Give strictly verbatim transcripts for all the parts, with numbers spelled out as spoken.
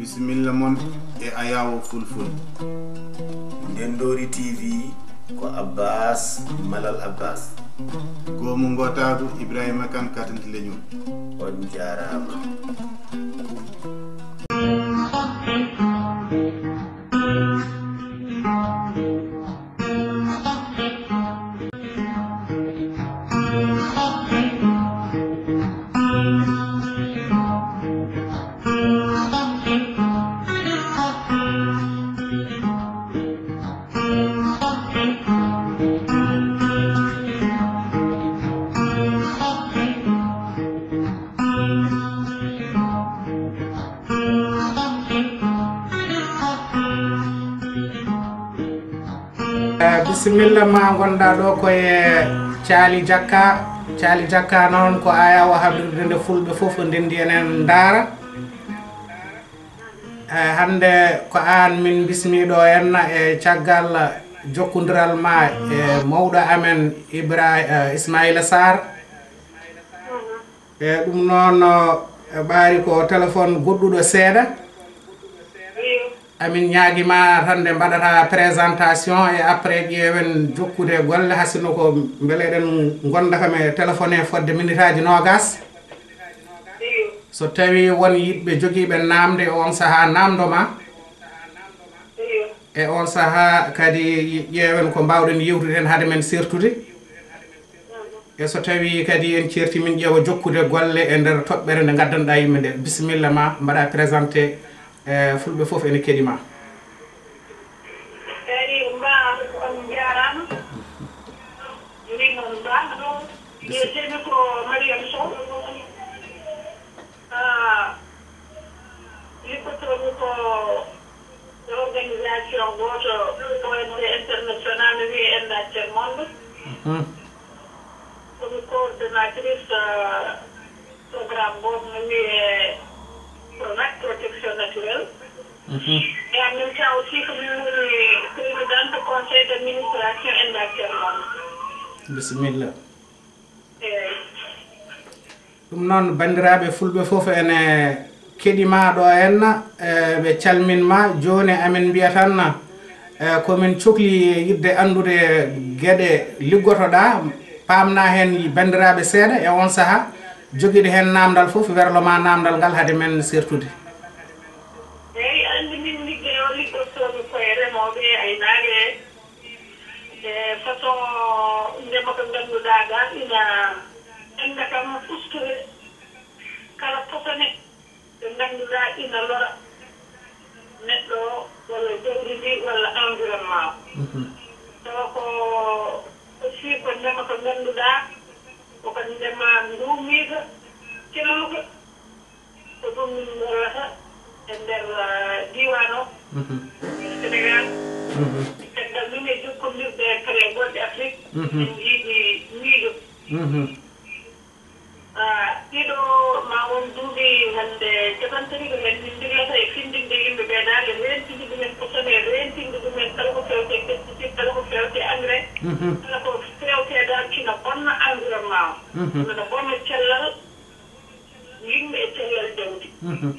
Bisimilla mon e Ayawo Fulful. Ndendoori T V ko Abbas Malal Abbas. Goomu Ngootaagu Ibrahima Kan Katante Leñol. On jaaraama. Eh, bisimilla ma, ngonɗaa ɗo ko e Caali Jakka. Caali Jakka noon ko ayawo habrirde nde fulɓe fof ndenndi enen ndaara. Eh, hannde ko aan min bismiɗo henna e caggal jokkondiral ma e mawɗo amen Ibra-, eh, Ismaila Sarr. E ɗum noon, eh, ɓaari ko téléphone goɗɗuɗo seeɗa. Amin ñaagi ma tan nde mbaɗata présentation e après ƴeewen jokkude golle, hasino ko mbele eɗen ngonda kam e téléphone e fodde minitaaji noogas. So tawi won yiɗɓe jogiiɓe naamde e on sahaa naamndo ma. E on sahaa kadi ƴeewen ko mbaawɗen yewtude heen hade men sertude. E so tawi kadi en ceerti min ƴeewa jokkude golle e nder toɓɓere nde ngaddanɗaa yimɓe nde. Bisimilla ma, mbaɗa présenté, eh, fulɓe fof ene keɗi ma. Eyyi, mba-, on njaaraama. Min noon mba-, mbiyetee-mi ko Mariam Sow. Ah, liggotoo-mi ko e organisation gooto, O N G international, no wiyee Enda Tiers Monde. Mhm. Ko mi coordonnatrice, ah, programme gooto no wiyee Pronac, protection naturelle. Mhm. Et en même temps aussi, ko min woni présidente conseil d'administration Enda Tiers Monde. Bisimilla. Eey. Ɗum noon, banndiraaɓe fulɓe fof ene keɗi ma ɗo henna, eh, ɓe calmin ma. Jooni amin mbiya tan, eh, ko min cokli yiɗde anndude geɗe liggotoɗaa, paamna heen banndiraaɓe seeɗa e on sahaa, jogiiɗo heen naamndal fof, werlo ma naamndal ngal hade men sertude. Eey, anndi min ligge o liggotoo-mi ko e remooɓe e aynaaɓe. E façon ndema ko ngannduɗaa ga ina enda kam ustude kala posone ɗe ngannduɗaa ina lora neɗɗo o walla jawdi ndi walla environnement o. Mhm. Tawa ko aussi ko ndema ko ngannduɗaa ko ko ndema nduumiiga, celluka. Ko ɗum min ngollata e nder, eh, diiwaan o, mhm, Sénégal. Mhm. Caggal ɗum e jokkondirde e kala e golle Afrik, mhm, min njiidi miijo. Mhm. Ah, ɗiɗo ma won duuɓi hannde capanɗe tati ko men min ndillata e findinde yimɓe ɓe dal, e rentinde ɗumen posone, e rentinde ɗumen kala ko fewte pesticide, kala ko fewte engrais, mhm, kala ko fewte dal kina bonna environnement o, mhm, kina bonna cellal yimɓe e cellal jawdi. Mhm.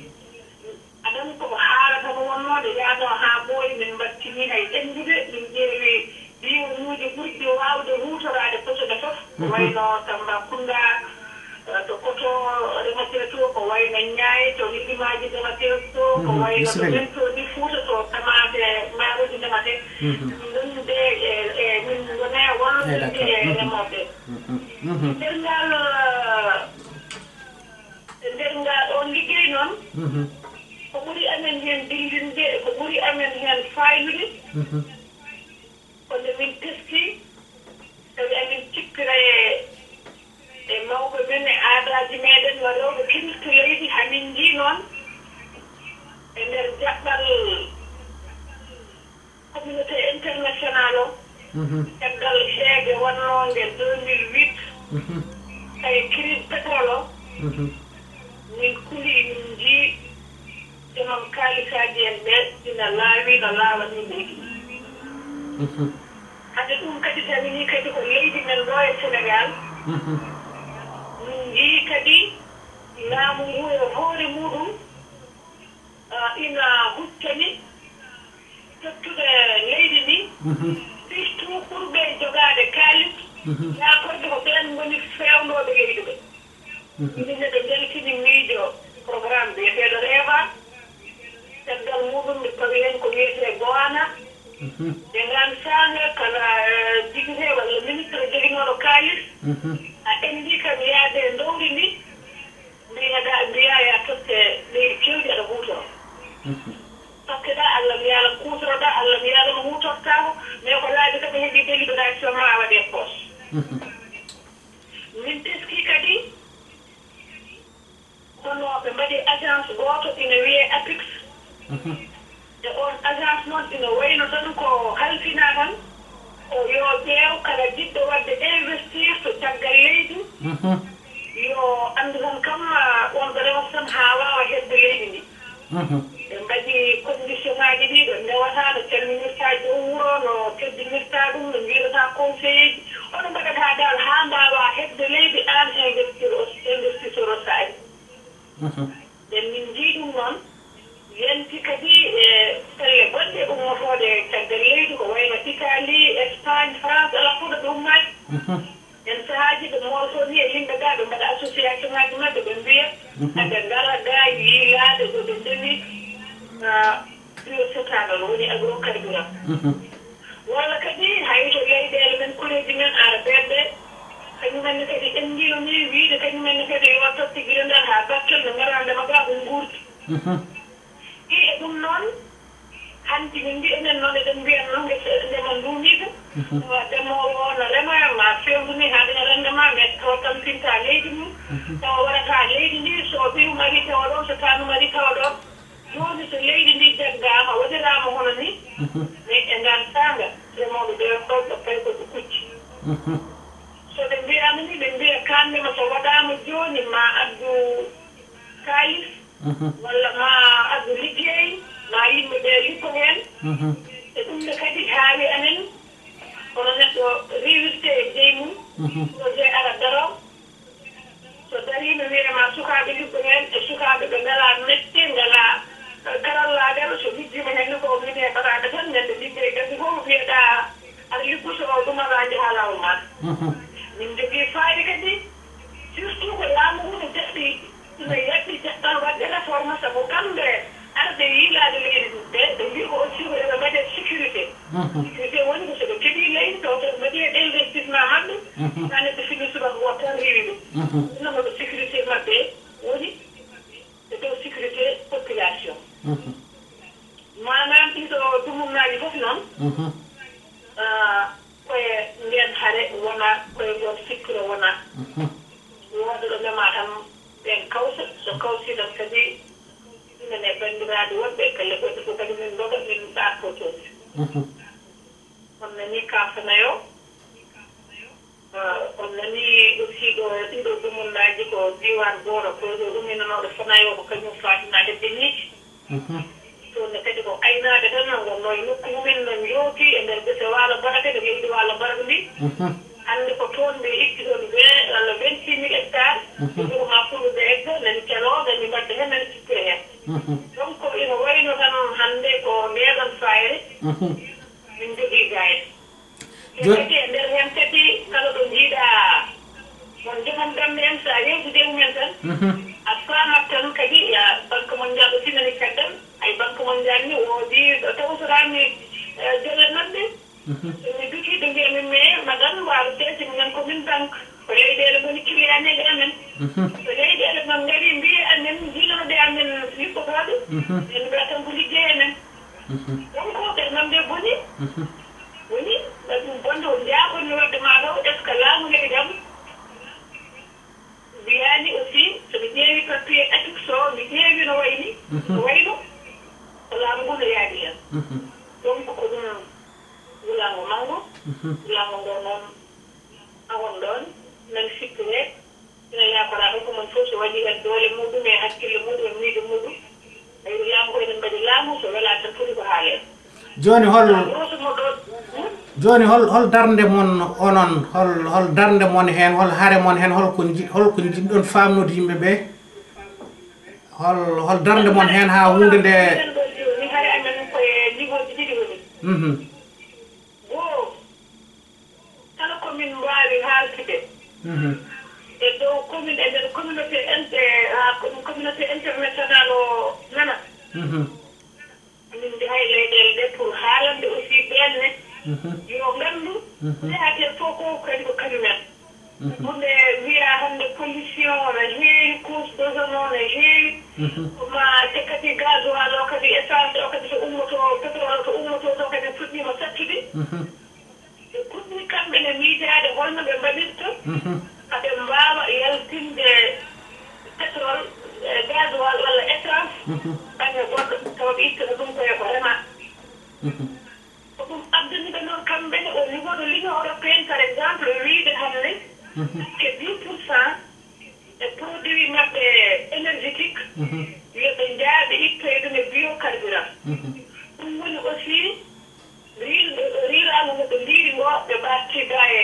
Aɗa anndi ko haala tan wonnoo, nde yahnoo haa ɓooyi, min mbattini hay ƴanndude, min ƴeewi diiwanuuji ɓurɗi waawde huutoraade posone fof, ko, mhm, wayno Tambacounda, eh, to Koto remetee to, ko wayno Niayes to legumaaji ndemetee to, ko, mhm, wayno to, bisimilla, men to ni Fuuta to tamaate, maaroji ndemetee. Mhm. Min ngondude e, e, min ngone wallodinde, eh, d'accord, e, mhm, remooɓe. Mhm. Mhm. Nder ngal, eh, E nder ngal oon liggey noon, mhm, ko ɓuri amen heen dillinde, ko ɓuri amen heen faaynude, mhm, ko nde min teskii, tawi amin cippira e, e mawɓe men, e aadaaji meeɗen, wa rewɓe kirista leydi, hamin njii noon e nder jaɓɓal communauté international o, mhm, caggal heege wonnoonge deux mille huit, mhm, tawi crise pétrole o, mhm, min kuli, min njii joom kaalisaaji en ɓe ina laawi no laawani leydi. Mhm. Hade ɗum kadi tawini kadi ko leydi men ɗo e Sénégal, mhm, min njii kadi laamu ngu e hoore muɗum Ah, ina huccani tottuɓe leydi ndi, mhm, surtout ɓurɓe jogaade kaalis, mhm, yaakorde ko ɓeen ngoni feewnooɓe leydi ɓe. Mhm. Ina ɓe njaltini miijo programme biyeteeɗo reeva, caggal muɗum ɓe pawi heen ko wiyetee Goana. Mhm. E ngaan saanga kala, eh, député walla ministre joginooɗo kaalis, mhm, a enndii kam yaade e ndowdi ndi, mbiyaɗa, mbiyaa ya totte leydi keewɗi aɗa huutoro. Mhm. Totteɗaa, Allah mi yaala kuutoroɗaa, Allah mi yaala mo huutortaako, mais ko laabi kadi heɓi délibération ma a waɗe poche. Mhm. Min teskii kadi, kono ɓe mbaɗi agence gooto ina wiyee APIX. Mhm. E oon agence noon ina wayno tan ko halfinaa tan, ko yo ƴeew kala jiɗɗo waɗde investir to caggal leydi, mhm, yo anndu tan kam, ah, oon ɗo rewata tan haa waawa heɓde leydi ndi. Mhm. Ɓe mbaɗi condition ŋaaji ɗi, ɗo ndewata, no calminirta joom wuro, no teddinirta ɗum, no mbiirata conseiller ji, hono mbaɗata dal haa mbaawa heɓde leydi aan investir o, investisseur o saari. Mhm. Nden min njii ɗum noon, yanti kadi e pelle goɗɗe ummotooɗe caggal leydi, ko wayno Italie, Espagne, France, ala fof ɗo ɓe ummaani. Mhm. En sahaaji ɓe mooltoo ni e yimɓe gaa, ɓe mbaɗa association ŋaaji maɓɓe, ɓe mbiya, mhm, aɓe ngara gaa yiilaade ɗo ɓe ndemi, ah, bioéthanol, woni agrocarburant. Mhm. Walla kadi hay to leyɗeele men, koreeji men arabeeɓe, kañumen ne kadi ɓenndiino ni wiyde kañumen ne kadi yo totte giranɗal haa Bakkel no ngara ndema gaa ɓe nguurdi. Mhm. Ɗi e ɗum noon, hanti min mbiya enen noon eɗen mbiya noon ngesa ndema nduumiika. Mhm. Tawa ndemoowo o no rema, ma fewndo ni haa daña rendement, mais tawa tampinta leydi mum, mhm, tawa waɗata leydi ndi, so ɓiyum ari tawa ɗoon, so taanum ari tawa ɗoon. Jooni so leydi ndi jaggaama, waɗiraama hono ni, mhm, mais e ngaan saanga, remooɓe ɓe fof ɓe paykooɓe kucci. Mhm. So ɓe mbiyaama ni, ɓe mbiya kaanɗema so waɗaama jooni ma addu kaalis, mhm, walla ma addu liggey, ma yimɓe ɓe liggo heen. Mhm. E ɗum ne kadi haawi amen, kono neɗɗo riiwirte e jey mum, mhm, projet ara daro. So dariima wiyee ma sukaaɓe liggo heen, e sukaaɓe ɓe ngalaa métier, ngalaa, eh, karallaagal, so liggiima heen ne ko min heɓataaɓe tan, ñande ligge e gasi fof mbiyeɗaa aɗa liggo, so ɗum alaa njahaa laawol maaɗa. Mhm. Min njogii faayda kadi, surtout ko laamu ngu no jaɓɓi, ina jaɓɓi jaɓɓal waɗde réforme, sabu kamɓe arɓe yiilaade leydi ɓe, ɓe mbii ko aussi ko yo ɓe mbaɗe sécurité. Mhm. Sécurité woni ko so ɓe keɓii leydi, taw so ɓe mbaɗi heen investissement maɓɓe, mhm, haa neɗɗo fini subaka wooto tan riiwi ɗum. Mhm. Ɗum noon ko sécurité maɓɓe woni e dow sécurité population. Mhm. Maanaam ɗiɗo dumunnaaji fof noon, mhm, ah, koye ndeen hare wona, koye ngoon sikkiro wona. Mhm. Wooda ɗo mema tan ɓeen kawsa, so kawsi tan kadi minen e banndiraaɓe wonɓe e pelle goɗɗe fof kadi min ndoga, min ɗaarto toon. Mhm. On nanii ka Fanayo, ah, on nanii aussi ɗo ɗiɗo dumunnaaji ko diiwaan gooto, ko ɗo umminanooɗo Fanayo ko kañum faatinaade Beniiti. Mhm. Toon ne kadi ko aynaaɓe tan no ngonnoo e nokku mumen, no njooki e nder gese waalo barake, no leydi waalo barake ndi. Mhm. Hannde ko toon ɓe itti toon vingt walla vingt-six mille hectares. Mhm. Ɓe njogo ma fulɓe ɓe egga, nani caloo, nani mbadda heen, nani cippira heen. Mhm. Donc ina wayno tan hannde ko ndeeɗon faayre. Mhm. Min njogii gaayde. Te jo- kadi e nder heen kadi, kala ɗo njiiɗaa won joom ganndal en, so a yeewtidii e mumen tan, mhm, a faamat tan kadi, ya Banque Mondiale aussi nani caggal, ay Banque Mondiale ni woodi ɗo tawtoraami, eh, jolle maɓɓe. Mhm. So mi dutii ɓe mbiya min, mais madame, waalo seesi minen ko min banque, ko leyɗeele ngoni kiliyaneeje amen. Mhm. So leyɗeele noon ngarii mbiya amen, njilano ɗe amen liggotooɓe, mhm, min mbiya tan ko liggey amen. Mhm. Donc, ɓe noon ɓe boni. Mhm. Woni, ɓe ɗum bonde o njaabonni waɗde maa ɗo, est-ce que laamu leydi am wiyaani aussi, so mi ƴeewi papier APIX o, mi ƴeewi no wayni, mhm, no wayno, ko laamu ngu no yaadi heen. Mhm. Donc, ko ɗum wulaango manngo, mhm, wulaango ngo noon, awon ɗoon, men sippiree, ina yaakoraa tan ko mon fof so waɗii heen doole muɗum e hakkille muɗum e miijo muɗum. Ɓayri laamu ko enen mbaɗi laamu, so welaa tan foti ko haalee. Jooni hol, jooni hol, hol darnde mon onon, hol, hol darnde mon heen, hol hare mon heen, hol ko nji-, hol ko njiɗɗon faamnude yimɓe ɓe? Hol, hol darnde mon heen haa huunde nde? Minen ɗo jooni, hare amen ko e niveau ji ɗiɗi woni. Mhm. Goo, kala ko min mbaawi haaltude Mhm. e dow commune, e nder communauté in-, e, haa communauté international o nana. Mhm. Min njahay leyɗeele ɗe pour haalande aussi ɓeen ne Mhm. yo nganndu Mhm. jeyaten fof ko kadi ko kañumen. Mhm. Ɗum ɓe wiya hannde pollution ne heewi, couche d'ozone o ne heewi, Mhm. ko ma te kadi gasoil o kadi, essence o kadi to ummoto, pétrole o to ummoto to kadi fuɗɗiima sattude. Mhm. Ɓe puɗɗii kamɓe ne miijaade holno ɓe mbaɗirta Mhm. haɓe mbaawa yaltinde pétrole, e gasoil walla essence Mhm. bannge goɗɗo, tawa ɓe ittata ɗum koye ko rema. Mhm. Ko ɗum addani ɓe noon kamɓe ne au niveau de l'Union européenne, par exemple, wiyde hannde Mhm. que dix pour cent e produit maɓɓe énergétique, Mhm. yo ɓe njaaɓe ittoye ɗum e biocarburant. Mhm. Ɗum woni aussi riir-, riiraango mo ɓe ndiiri ngo, ɓe mbaatti ga e,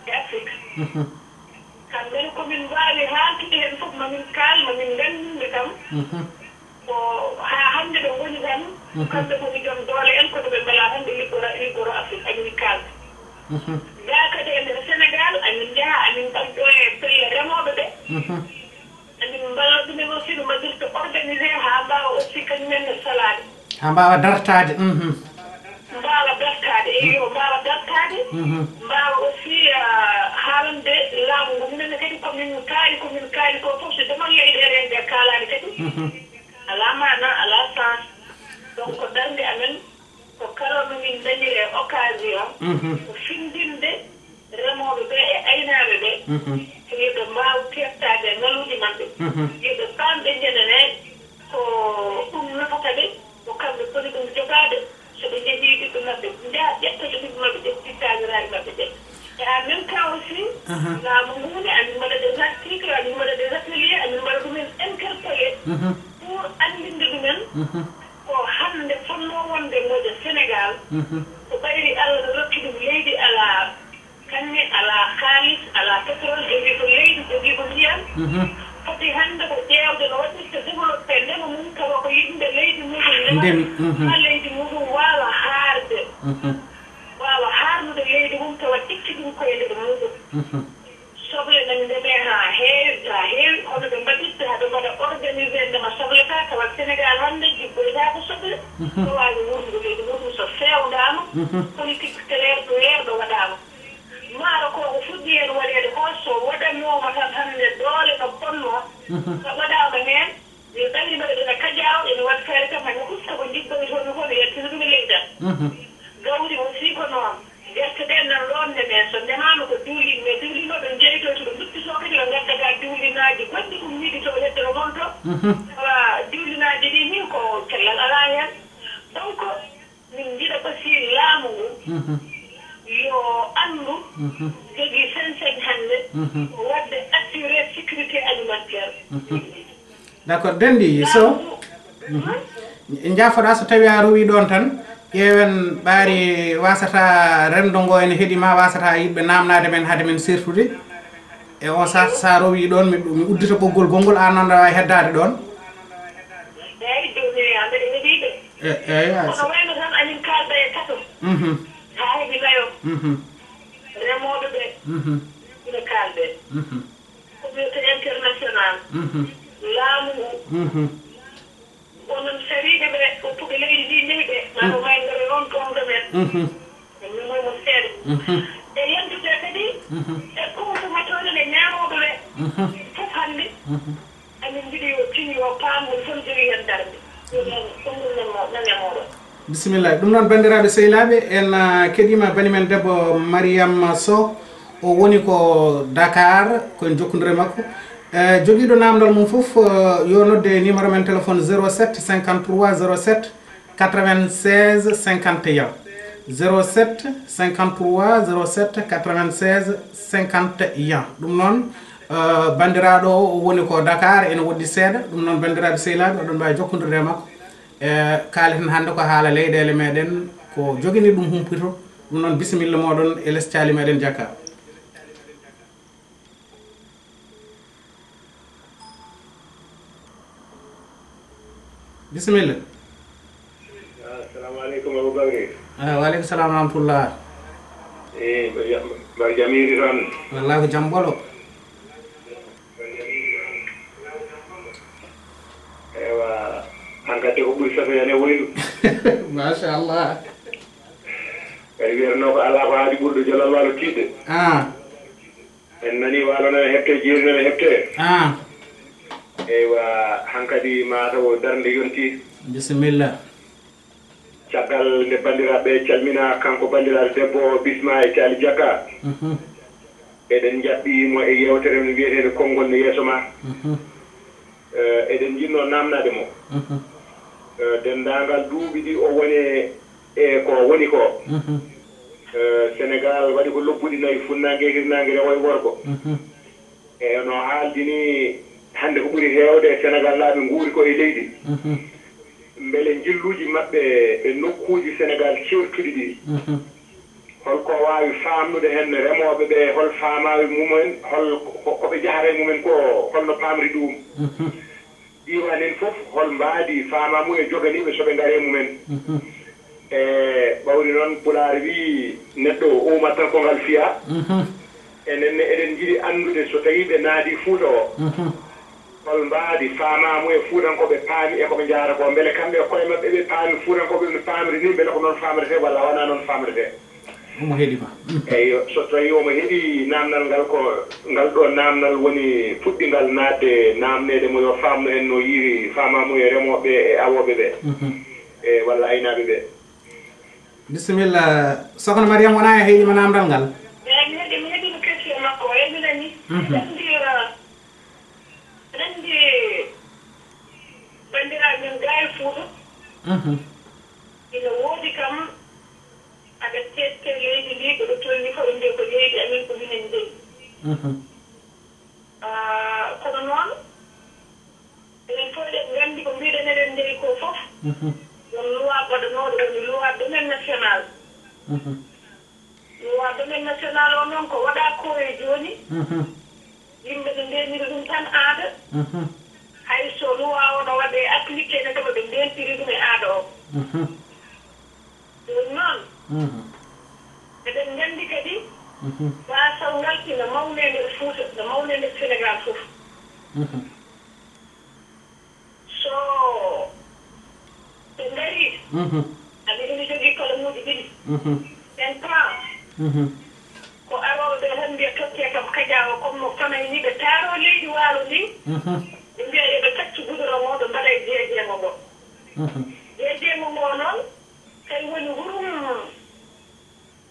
e Afrique. Mhm. Kamɓe ne ko min mbaawi haaltude heen fof, ma min kaal, ma min nganndinde kam. Mhm. Ko haa hannde ɓe ngoni tan, Mhm. kamɓe ngoni joom doole en, kono ɓe mbela tan ɓe liggora, liggoro Afrique, amin kaalda. Mhm. Gaa kadi e nder Sénégal, amin njaha, amin ɗaɓɓo e pelle remooɓe ɓe. Mhm. Amin mballa ɗumen aussi no mbaɗirta organisé haa mbaawa aussi kañumen ne salaade. Haa mbaawa dartaade. Mhm. Mbaawa dartaade, eyyo, mbaawa dartaade. Mhm. Mbaawa aussi, ah, haalande laamu ngu. Minen ne kadi ko min kaali, ko min kaali ko fof, so demal leyɗeele en ɗe kaalaani kadi. Mhm. Alaa maana, alaa sens. Donc, ko darnde amen, ko kala no min ndañiri e occasion, Mhm. ko findinde remooɓe ɓe e aynaaɓe ɓe, Mhm. ko yo ɓe mbaaw teettaade e ngaluuji maɓɓe, Mhm. yo ɓe paam ɓe njenanee ko ɗum nafata ɓe, ko kamɓe poti ɗum jogaade, so ɓe njehii ɓiɓɓe maɓɓe, njaha ƴetta ɓe ɓiɓɓe maɓɓe, ƴetta taaniraaɓe maɓɓe ɓe. Et en même temps aussi, Aha. laamu ngu ne, amin mbaɗa des articles, amin mbaɗa des ateliers, amin mbaɗa ɗumen interpellé Mhm. pour anndinde ɗumen Mhm. ko hannde fotnoo wonde ngoƴa Sénégal, Mhm. ko ɓayri Allah no rokki ɗum leydi alaa kanŋe, alaa kaalis, alaa pétrole, jogii ko leydi, jogii ko ndiyam. Mhm. Foti hannde ko ƴeewde no waɗirta développé ndema mum, tawa ko yimɓe leydi muɗum ndema, Ndem, mhm. haa leydi muɗum waawa haarde, Mhm. waawa haarnude leydi mum, tawa itti ɗum koye nder muɗum. Mhm. Soble men ndemee haa heewi, haa heewi, hono ɓe mbaɗirta, haa ɓe mbaɗa organisé ndema soble ka, tawa Sénégal hannde jiggoytaako soble, Mhm. ko waawi wuurnude leydi muɗum so feewndaama, Mhm. politique clair clair ɗo waɗaama. Maaro ko ko fuɗɗi heen waɗeede ko, so waɗanooma tan hannde doole no fotnoo, Mhm. so waɗaama heen, yo ɓayri mbaɗa ɗum e kajaaw, ene waɗi feere kam, hay usta ko njiggoytoo ɗum ko, no yaltina ɗum e leydi am. Mhm. Gawri aussi ko noon. Gerte ɗe nan ɗoon ndemee, so ndemaama ko diwlin, mais diwlin o ɓe njeytoyto, ɓe nduppitoo kadi, ɓe ngadda ga diwlinaaji goɗɗi ummiiɗi to, hedde ko noon to. Mhm. Tawa diwlinaaji ɗi ni ko cellal alaa heen. Donc, min njiɗa aussi laamu ngu Mhm. yo anndu Mhm. jogii sañ-sañ hannde Mhm. ko waɗde assurer sécurité alimentaire. Mhm. D'accord, Denndi Sow. Mhm. Njaafoɗaa so tawii a rowii ɗoon tan, ƴeewen ɓaari, waasata renndo ngo ene heɗii ma, waasata yiɗɓe naamnaade men hade men sertude. E on saha, so a rowii ɗoon, mi, mi uddita ɓoggol gonngol, aan noon aɗa waawi heddaade ɗoon. Eeyi, jooni amen heɗii ɓe. E, eeyi, a, Kono wayno tan amin kaalda e tato. Mhm. Haa heɓi nayo. Mhm. Remooɓe ɓe Mhm. ina kaalde. Mhm. Communauté international, Mhm. laamu ngu, Mhm. onon sariiɓe ɓe, woppuɓe leydi ndi, njehi ɓe, maa ko may ngare on ɗon ɗo men. Mhm. En memooy mo seeɗa. Mhm. E yentude kadi, Mhm. e consommateur e ñaamooɓe ɓe, Mhm. fof hannde, Mhm. amin njiɗi yo tin, yo paam, woni fof jogii heen darnde. Yo nan, ɗum ɗum nan mo, nan e mooɗon. Bisimilla. Ɗum noon, banndiraaɓe sehilaaɓe, en, ah, keɗiima bani men debbo Mariam Sow. O woni ko Dakar, ko en jokkondire makko. Eh, jogiiɗo naamndal mum fof, eh, yo nodde numéro men téléphone zéro sept cinquante-trois zéro sept quatre-vingt-seize cinquante et un. Zéro sept cinquante-trois zéro sept quatre-vingt-seize cinquante et un. Ɗum noon, eh, banndiraaɗo o, o woni ko Dakar, ene woɗɗi seeɗa. Ɗum noon, banndiraaɓe sehilaaɓe, oɗon mbaawi jokkondirde e makko. E kaaleten hannde ko haala leyɗeele meɗen, ko jogini ɗum humpito. Ɗum noon, bisimilla mooɗon e les caali meɗen Jakka. Bisimilla. Assalamu aleykum, Abou Bakri. Ah, wa aleykum salam wa rahmatullah. Eh, mbar jamiiri tan. Wallahi ko jam ɓolo. Ewa, hankadi ko ɓuri sato yane woyru. Machallah. Kadi wiyatnoo ko alaa ko haadi ɓurɗo jolal waalo tiiɗde. Ah. En nanii waalo nana heɓtee, jeeri nana heɓtee. Ah. Eywa, hankadi maa taw darnde yontii. Bisimilla. Caggal nde banndiraaɓe calminaa, kanko banndiraaɗo debbo Bisma e Caali Jakka. Mhm. Eɗen njaɓɓii mo e yeewtere men wiyeteende Konngol ne yeeso maa. Mhm. Eh, eɗen njinnoo naamnaade mo. Mhm. Eh, denndaangal duuɓi ɗi o woni e ko woni ko. Mhm. Eh, Senegaal waɗi ko lobbuɗi nayi, funnaange, hirnaange, rewo e worgo. Mhm. E no haaldi ni, hannde ko ɓuri heewde e Senegaalnaaɓe nguuri ko e leydi. Mhm. Mbele njilluuji maɓɓe e nokkuuji Senegaal ceertuɗi ɗi, mhm, hol ko waawi faamnude heen remooɓe ɓe, hol faamaawi mumen, hol ko, ko ɓe njahata e mumen ko, hol no paamri ɗum? Mhm. Diiwaan heen fof, hol mbaadi faamaamuya joganiiɓe so ɓe ngari e mumen? Mhm. E ɓawri noon, Pulaar wii, neɗɗo o uumat tan ko ngal fiyaa. Mhm. Enen ne, eɗen njiɗi anndude so tawii ɓe naadii Fuuta o, mhm, hol mbaadi faamaamuya Fuutankooɓe paami e ko ɓe njahata ko? Mbele kamɓe e koye maɓɓe ɓe paami Fuutankooɓe no paamri ni, mbele ko noon faamretee walla wonaa noon faamretee? Omo heɗii ma. Mhm. Eyyo, so tawii omo heɗii naamnal ngal, ko ngal ɗo naamnal woni puɗɗingal naatde, naamneede mo yo faamnu en no yiiri faamaamuya remooɓe e awooɓe ɓe, mhm, e walla aynaaɓe ɓe. Bisimilla, sokhna Mariam, wonaa a heɗiima naamndal ngal? Eeyi, mi heɗii, mi heɗiima question makko. Eeyi, mi nanii. Mhm. Miɗo anndi, miɗo anndi banndiraaɓe men gaa e Fuuta. Mhm. Ina woodi kam, aɗa teette leydi ndi, ko ɗo tolni fof, en mbiya ko leydi amen, ko minen ndewi. Mhm. Ah, kono noon, enen fof eɗen nganndi ko mbiɗen eɗen ndewi ko fof, mhm, won loi baɗanooɗo, woni loi domaine national. Mhm. Loi domaine national o noon ko waɗaa ko e jooni, mhm, yimɓe no ndeeniri ɗum tan aada. Mhm. Hay so loi o no waɗee appliqué ne, kama ɓe ndeentiri ɗum e aada o. Mhm. Ɗum noon, mhm, eɗen nganndi kadi, mhm, baasal ngal ina mawnee nder Fuuta, ina mawnee nder Senegaal fof. Mhm. So ɓe ngarii, mhm, aɗa ina jogii kalamuuji ɗiɗi. Mhm. Ɓen paa, mhm, ko arooɓe ɓe tan mbiya tottee kam kajaawo, comme no fanay ni, ɓe taaroo leydi waalo ndi, mhm, ɓe mbiya yo ɓe taccu gudoroŋ o, ɓe mbaɗa e jeejeego ngo. Mhm. Jeejeego ngo noon, kay woni hurum,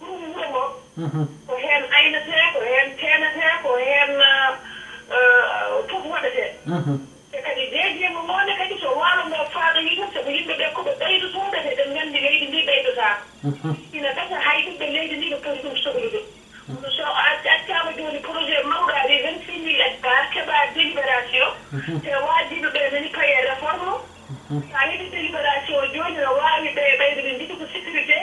hurum wuro ngo. Mhm. Ko heen aynetee, ko heen teenetee, ko heen, eh, fof waɗetee. Mhm. Te kadi jeejeego ngo ne kadi, so waalo ngo faɗoyii tan, sabu yimɓe ɓe ko ɓe ɓeydotooɓe, te eɗen nganndi leydi ndi ɓeydotaako. Mhm. Ina gasa hay ɓiɓɓe leydi ndi no poti ɗum sohlude. Kono so a accaama jooni projet mawɗo ari vingt-six mille hectares, keɓaa délibération, mhm, te waajiiɓe ɓe nani paye réforme. Mhm. So a heɓii délibération o jooni, no waawi ɓe ɓeydude, njiɗi ko sécurité.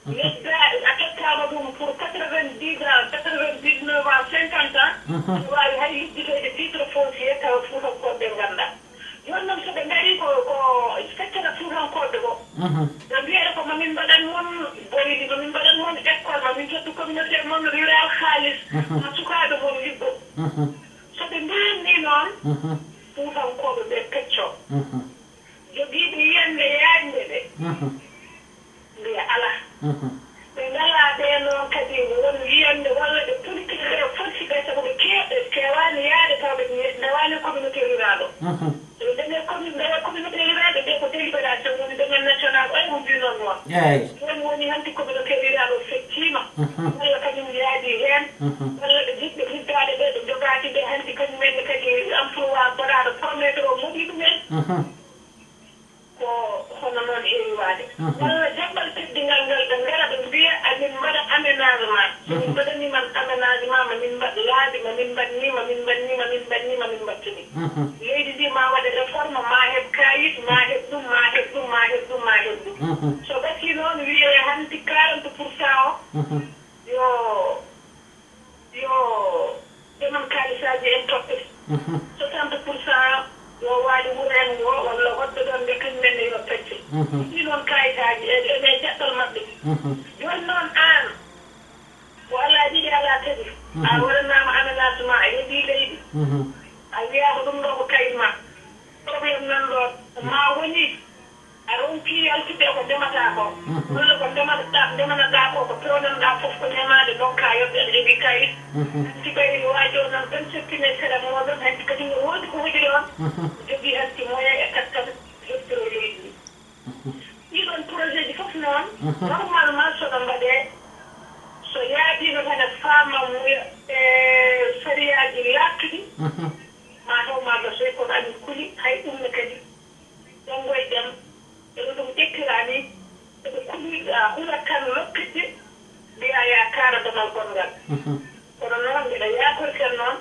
Mhm. Yedda a tottaama ɗum pour quatre-vingt-dix ans, quatre-vingt-dix-neuf ans, cinquante ans, mhm, no waawi hay liggitoyde titre foncier, tawa Fuutankooɓe ɓe nganndaa. Jooni noon, so ɓe ngarii ko, ko feccata Fuutankooɓe ko, mhm, ɓe mbiyata ko ma min mbaɗan mon boyli, ma min mbaɗan mon école, ma min tottu communauté mon rural haalis, mhm, ma sukaaɓe mon liggo. Mhm. So ɓe mbiyi nii noon, mhm, Fuutankooɓe ɓe peccoo. Mhm. Jogiiɓe yiyannde yaajnde ɓe, mhm, mbiya alaa. Mhm. Ɓe ngalaa ɓe noon kadi won yiyannde walla ɓe politique ɓe foti ɓe, sabu ɓe keewɓe keewaani yaade taw ɓe nde-, ndewaani communauté rural o. Mhm. So ɓe ndemee commu-, ndewa communauté rural ɓe, ɓe ko délibération woni domaine national o, e mo mbiy noon noon. Eey. Jooni woni hanti communauté rural o fecciima. Mhm. Walla kañum yaadi heen. Mhm. Walla ɓe jiɗɓe liggaade ɓe, ɓe njogaaki ɓe, hanti kañum en ne kadi emploi baɗaaɗo promettre o moɗi ɗum en. Mhm. Ko hono noon heewi waade. Mhm. Walla jaɓɓal teddingal ngal, ɓe ngara ɓe mbiya, "Amin mbaɗa aménagement. So min, mhm, mbaɗanii man aménagement, ma min mbaɗ laabi, ma min mbaɗ nii, ma min mbaɗ nii, ma min mbaɗ nii, ma min mbaɗtu nii." Mhm. Leydi ndi ma waɗe réforme, ma heɓ kaayit, ma heɓ ɗum, ma heɓ ɗum, ma heɓ ɗum, ma heɓ ɗum. Mhm. So ɓatii noon, wiyee hanti quarante pour cent o, mhm, yo yo joom en kaalisaaji en toppe. Mhm. Soixante pour cent yo waali wuro en ngo, walla hoɗɓe ɗon nde Ɗi noon kayitaaji e e e jaɓɓal maɓɓe. Jooni noon aan, ko alaa ɗiɗi alaa tati, a waɗanaama aménagement, a heɓii leydi, a wiyaama ɗum ɗo ko kayit ma. Problème nan ɗoon, ma woni a ronki yaltude ko ndemataa ko, walla ko ndemanoɗaa ko, ko peewnanoɗaa fof ko ñamaade, ndokkaa yoɓde, aɗa jogii kayit. Hanti ɓayri waajo nan tan seppine sera mooɗon, hanti kadi no woodi ko hoɗi ɗoon, jogii hanti moyen e kattan, heɓtoro leydi ndi. Ɗiɗon projet ji fof noon, normalement so ɗo mbaɗee, so yaadiino tan e faamamuya e sariyaaji laaɓtuɗi, ma taw ma gasoy, kono amin kuli, hay ɗum ne kadi, janngo e jam, eɗo ɗum ƴettira ni, eɓe kulirɗa, hula tan loppitde, mbiya ya kaara damal gonngal. Kono noon, mbiɗa yaakorten noon,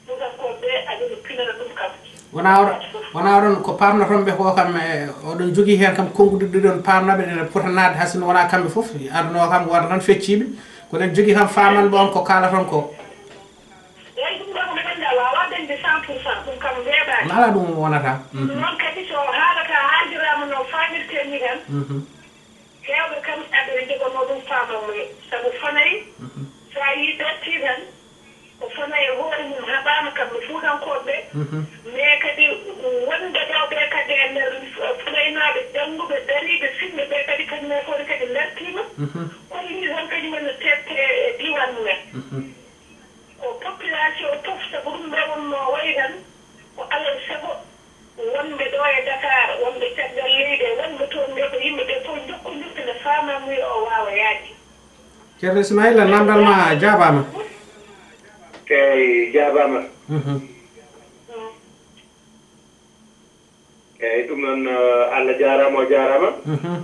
Fuutankooɓe ɓe, aɗa pinana ɗum kam. Wona oɗon, wona oɗon ko paamnoton ɓe ko kam, e, oɗon jogii heen kam konnguɗi ɗiɗon paamnaɓe, ene pota naatde, hay sinno wona kamɓe fof, aduna o kam wonata tan fecciiɓe, kono en jogii kam faamanɓe on ko kaalaton ko. Eeyi, ɗum ɗo ko ɓe nganndaa, waawaa dañde cent pour cent, ɗum kam weeɓaani. Alaa, ɗum wonata. Mhm. Noon kadi so haalata haaldiraama no faamirtee ni tan, mhm. Heewɓe kam aɓe njogonoo ɗum faamamuya, sabu fanay, so a yii dartii tan, ko fanay e hoore mum haɓaama kamɓe Fuutankooɓe ɓe, mais kadi wonɓe ɗo ɓe kadi e nder fanaynaaɓe jannguɓe, dariiɓe, finɓe ɓe kadi, kañum en fof ne kadi ndartiima, kollii tan kañum en no teeɓte e diiwaan mum en. Ko population fof, sabu ɗum ɗo wonnoo wayi tan, ko alaa e sago wonɓe ɗo e Dakar, wonɓe caggal leydi e wonɓe toon ɓe, ko yimɓe ɓe fof njokkondirta nde faamamuya o waawa yaajde. Ceerno Ismaila, namdal ma jaabaama. Eeyi, jaabaama. Mhm. Eeyi, ɗum noon, eh, Allah jaaraama, o jaaraama. Mhm.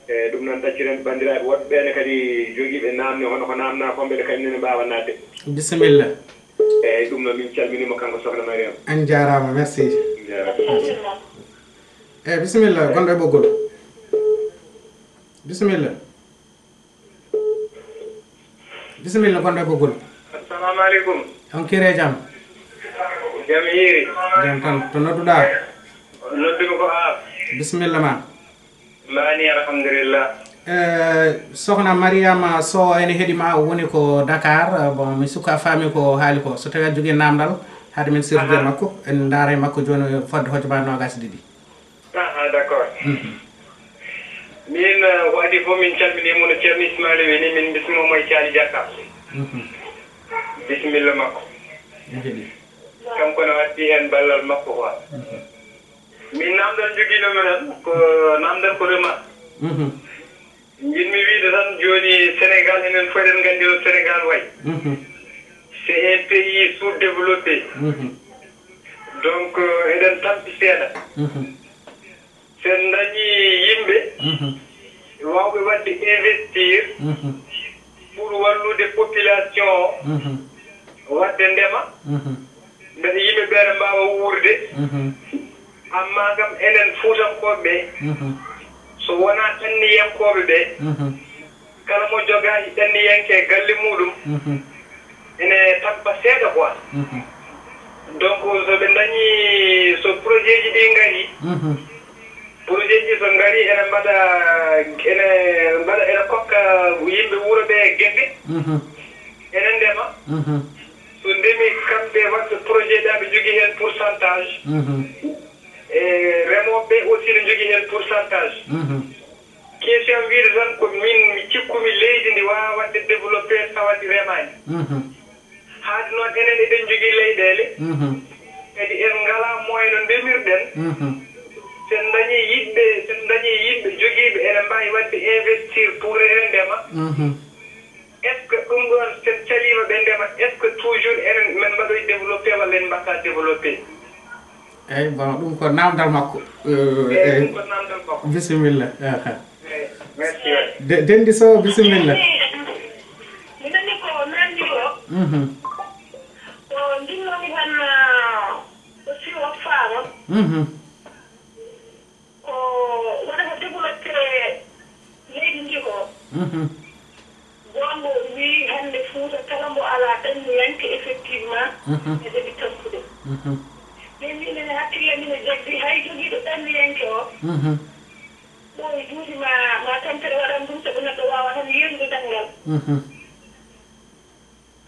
Eeyi, ɗum noon, ɗacciren banndiraaɓe woɗɓe ɓe ne kadi jogiiɓe naamne, hono ko naamnaa kon ɓe, ɓe kañum ne mbaawa naatde. Bisimilla. Eeyi, ɗum noon, min calminii mo, kanko Sokhna Mariam. An jaaraama, merci. Jaaraama. Eeyi, bisimilla, gonɗo e ɓoggol. Bisimilla. Bisimilla, gonɗo e ɓoggol. Assalamu aleykum. On kiire jam? Jam hiiri. Jam tan. To nodduɗaa? Noddumi ko Aas. Bisimilla ma. Mbaani, alhamdulillah. Eh, Sokhna Mariama Sow ene heɗi ma, o woni ko Dakar. Eh, bon, mi sukka faami ko haali ko. So tawi aɗa jogii namdal, haade min sirdude e makko, en ndaara e makko jooni fodde hojomaaji noogaas e ɗiɗi. Aha, d'accord. Mhm. Min, eh, ko adii fof, min calminii mo no Ceerno Ismaila wini, min mbismoo mo e Caali Jakka. Mhm. Bisimilla makko. En heɗii. Kanko ne waddi heen ballal makko quoi. Mhm. Min namdal njogiinoo mi tan, ko namdal ko remarque. Mhm. Njiɗmi wiyde tan jooni Sénégal, enen fof eɗen nganndi no Sénégal wayi. Mhm. C'est un pays sous-développé. Mhm. Donc, euh, eɗen tampi seeɗa. Mhm. So en ndañii yimɓe, mhm, waawɓe waɗde investir, mhm, pour wallude population o, mhm, waɗde ndema, mhm, mbele yimɓe ɓe ne mbaawa wuurde. Mhm. Amma kam enen Fuutankooɓe ɓe, mhm, so wonaa ɗanniyankooɓe ɓe, mhm, kala mo jogaani ɗanniyanke e galle muuɗum, mhm, ene tampa seeɗa quoi. Mhm. Donc, so ɓe ndañii, so projet ji ɗi ngari, mhm, projet ji so ngari, ene mbaɗa, ene mbaɗa, ene kokka yimɓe wuro ɓe gese, mhm, ene ndema. Mhm. So ndemi, kamɓe waɗɓe projet ɗa, ɓe njogii heen pourcentage. Mhm. E remooɓe ɓe aussi ne njogii heen pourcentage. Mhm. Question wiyde tan ko min mi cikkumi leydi ndi waawa waɗde développé tawa ndi remaani. Mhm. Haade noon enen eɗen njogii leyɗeele, mhm, kadi en ngalaa moyen no ndemirɗen. Mhm. Sen ndañii yiɗɓe, sen ndañii yimɓe jogiiɓe ene mbaawi waɗde investir pour ene ndema. Mhm. Est-ce que ɗum ɗoon, so en caliima ɓe ndema, est-ce que toujours enen men mbaɗoy développé walla en mbaɗataa développé? Eeyi, bon, ɗum ko naamndal makko. Eh, eeyi, eeyi, ɗum ko naamndal makko. Bisimilla. Aha. Eeyi, merci waay. De-, Denndi Sow, bisimilla. Mi nani ko nanndi o. Mhm. Ko ndimmomi tan, ah, ko si o faama. Mhm. Ko wonata développé leydi ndi ko. Mhm. Goonga o wiyi hannde Fuuta kala mbo alaa ɗanniyanke, effectivement, mhm, ene ɗeɓi tampude. Mhm. Min minen hakkille min e jaggi hay jogiiɗo ɗanniyanke o. Mhm. Ɓooyi juuti ma, ma tampere waɗan ɗum, sabu neɗɗo waawa tan yeerude ɗanngal. Mhm.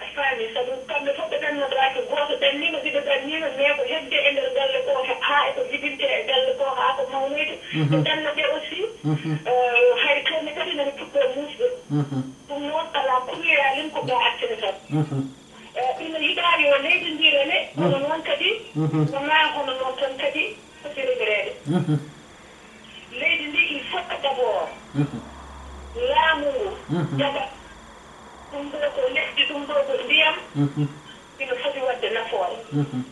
A faami, sabu kamɓe fof ɓe ɗannodaaki, gooto ɗanniima, ɗiɗo ɗanniima, mais ko hedde e nder galle ko, haa e ko jibinte e galle ko, haa ko mawnoyde. Mhm. Ɓe ɗanno ɓe aussi, mhm, eh, hay toon ne kadi nani puɗɗo muusde. Mhm. Ɗum noon alaa kulleyaalim ko ɓe accata tan. Mhm. Eh, ina yiɗaa yo leydi ndi reme, kono, mhm, noon kadi, mhm, wonaa hono noon tan kadi foti remireede. Mhm. Leydi ndi, il faut que d'abord, mhm, laamu ngu, mhm, jaɓa ɗum ɗo ko lesdi, ɗum ɗo ko ndiyam, mhm, ina foti waɗde nafoore. Mhm.